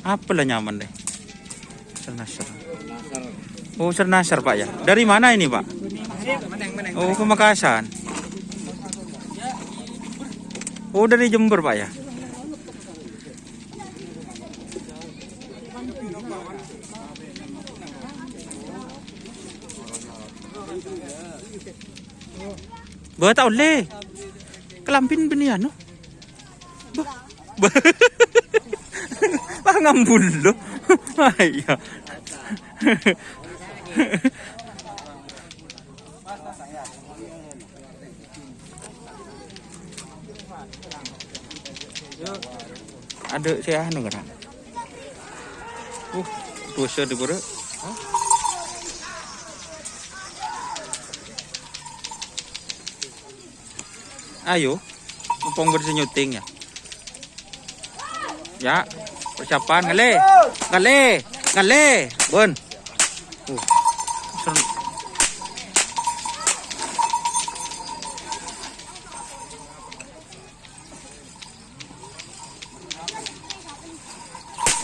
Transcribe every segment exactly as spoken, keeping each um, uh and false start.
Apa la nyamana, Lè? Sernasar. Oh, Sernasar, Pak, ya. Dari mana ini, Pak? Oh, Pamekasan. Oh, dari Jember, Pak, ya. Bâ, ta' ollè. Kalambhina bânnè anu. Bâ. Bâ. Lah, ngambul lo. Ah, iyâ. Adâ' sè anu kana'. Uh, dhuwâ' sè dhi' buru. Ayo, mumpung bâdâ sè nyuting, yâ. Yâ, persiapan, ngalè, ngalè, ngalè, bun. Uh, ser-,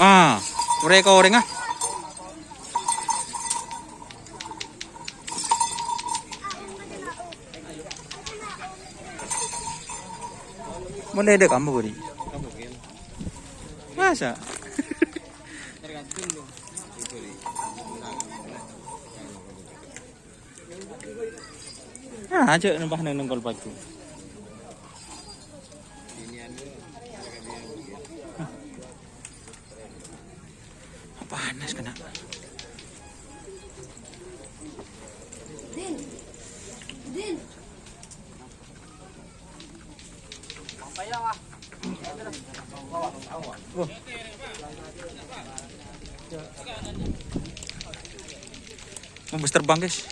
ah, orèng-orèng, ah. Mulai dâ' kampung, Budi. Masa? Ah, aja' nembah neng nengkol baju. Panas kena. Mau bus terbang, guys.